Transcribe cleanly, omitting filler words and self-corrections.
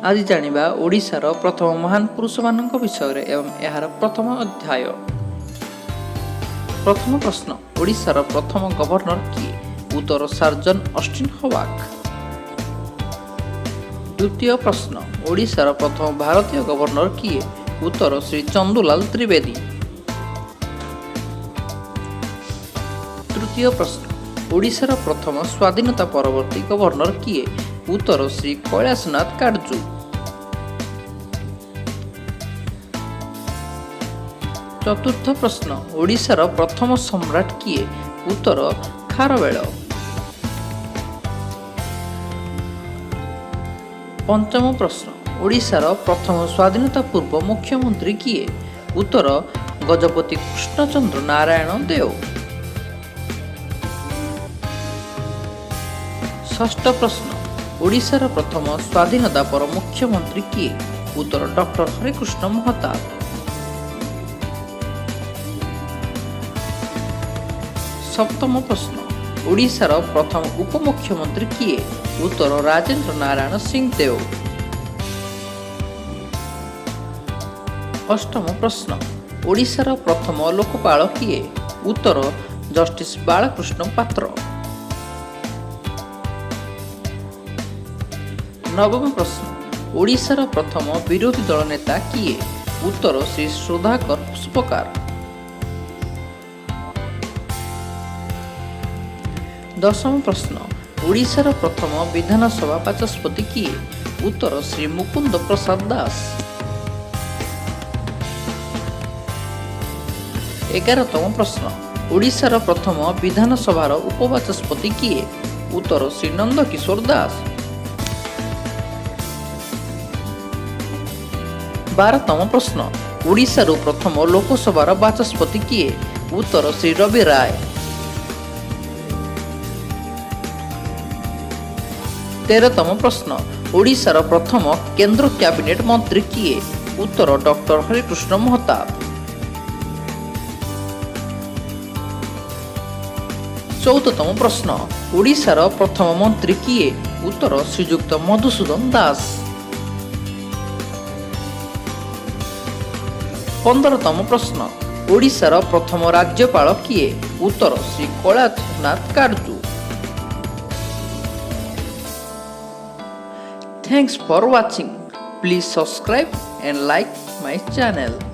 ଆଜି ଜାଣିବା ଓଡ଼ିଶାର ପ୍ରଥମ ମହାନ ପୁରୁଷମାନଙ୍କ ବିଷୟରେ ଏବଂ ଏହାର ପ୍ରଥମ ଅଧ୍ୟାୟ। ପ୍ରଥମ ପ୍ରଶ୍ନ, ଓଡ଼ିଶାର ପ୍ରଥମ ଗଭର୍ଣ୍ଣର କିଏ? ଉତ୍ତର, ସାର୍ ଜନ୍ ଅଷ୍ଟିନ୍ ହୱାକ୍। ଦ୍ୱିତୀୟ ପ୍ରଶ୍ନ, ଓଡ଼ିଶାର ପ୍ରଥମ ଭାରତୀୟ ଗଭର୍ଣ୍ଣର କିଏ? ଉତ୍ତର, ଶ୍ରୀ ଚନ୍ଦୁଲାଲ ତ୍ରିବେଦୀ। ତୃତୀୟ ପ୍ରଶ୍ନ, ଓଡ଼ିଶାର ପ୍ରଥମ ସ୍ୱାଧୀନତା ପରବର୍ତ୍ତୀ ଗଭର୍ଣ୍ଣର କିଏ? ଉତ୍ତର, ଶ୍ରୀ କୈଳାସନାଥ କାଟଜୁ। ଚତୁର୍ଥ ପ୍ରଶ୍ନ, ଓଡ଼ିଶାର ପ୍ରଥମ ସମ୍ରାଟ କିଏ? ଉତ୍ତର, ଖାରବେଳ। ପଞ୍ଚମ ପ୍ରଶ୍ନ, ଓଡ଼ିଶାର ପ୍ରଥମ ସ୍ୱାଧୀନତା ପୂର୍ବ ମୁଖ୍ୟମନ୍ତ୍ରୀ କିଏ? ଉତ୍ତର, ଗଜପତି କୃଷ୍ଣଚନ୍ଦ୍ର ନାରାୟଣ ଦେଓ। ଷଷ୍ଠ ପ୍ରଶ୍ନ, ଓଡ଼ିଶାର ପ୍ରଥମ ସ୍ୱାଧୀନତା ପର ମୁଖ୍ୟମନ୍ତ୍ରୀ କିଏ? ଉତ୍ତର, ଡକ୍ଟର ହରେକୃଷ୍ଣ ମହତାବ। ସପ୍ତମ ପ୍ରଶ୍ନ, ଓଡ଼ିଶାର ପ୍ରଥମ ଉପମୁଖ୍ୟମନ୍ତ୍ରୀ କିଏ? ଉତ୍ତର, ରାଜେନ୍ଦ୍ର ନାରାୟଣ ସିଂଦେଓ। ଅଷ୍ଟମ ପ୍ରଶ୍ନ, ଓଡ଼ିଶାର ପ୍ରଥମ ଲୋକପାଳ କିଏ? ଉତ୍ତର, ଜଷ୍ଟିସ୍ ବାଳକୃଷ୍ଣ ପାତ୍ର। ନବମ ପ୍ରଶ୍ନ, ଓଡ଼ିଶାର ପ୍ରଥମ ବିରୋଧୀ ଦଳ ନେତା କିଏ? ଉତ୍ତର, ଶ୍ରୀ ସୁଧାକର ସୁପକାର। ଦଶମ ପ୍ରଶ୍ନ, ଓଡ଼ିଶାର ପ୍ରଥମ ବିଧାନସଭା ବାଚସ୍ପତି କିଏ? ଉତ୍ତର, ଶ୍ରୀ ମୁକୁନ୍ଦ ପ୍ରସାଦ ଦାସ। 11ତମ ପ୍ରଶ୍ନ, ଓଡ଼ିଶାର ପ୍ରଥମ ବିଧାନସଭାର ଉପବାଚସ୍ପତି କିଏ? ଉତ୍ତର, ଶ୍ରୀ ନନ୍ଦକିଶୋର ଦାସ। 12ତମ ପ୍ରଶ୍ନ, ଓଡ଼ିଶାରୁ ପ୍ରଥମ ଲୋକସଭାର ବାଚସ୍ପତି କିଏ? ଉତ୍ତର, ଶ୍ରୀ ରବି ରାୟ। 13ତମ ପ୍ରଶ୍ନ, ଓଡ଼ିଶାର ପ୍ରଥମ କେନ୍ଦ୍ର କ୍ୟାବିନେଟ ମନ୍ତ୍ରୀ କିଏ? ଉତ୍ତର, doctor Harekrushna Mahtab. 14ତମ ପ୍ରଶ୍ନ, ଓଡ଼ିଶାର ପ୍ରଥମ ମନ୍ତ୍ରୀ କିଏ? ଉତ୍ତର, ଶ୍ରୀଯୁକ୍ତ ମଧୁସୂଦନ ଦାସ। 15ତମ ପ୍ରଶ୍ନ, ଓଡ଼ିଶାର ପ୍ରଥମ ରାଜ୍ୟପାଳ କିଏ? ଉତ୍ତର, Shri Kailashnath Katju. Thanks for watching. Please subscribe and like my channel.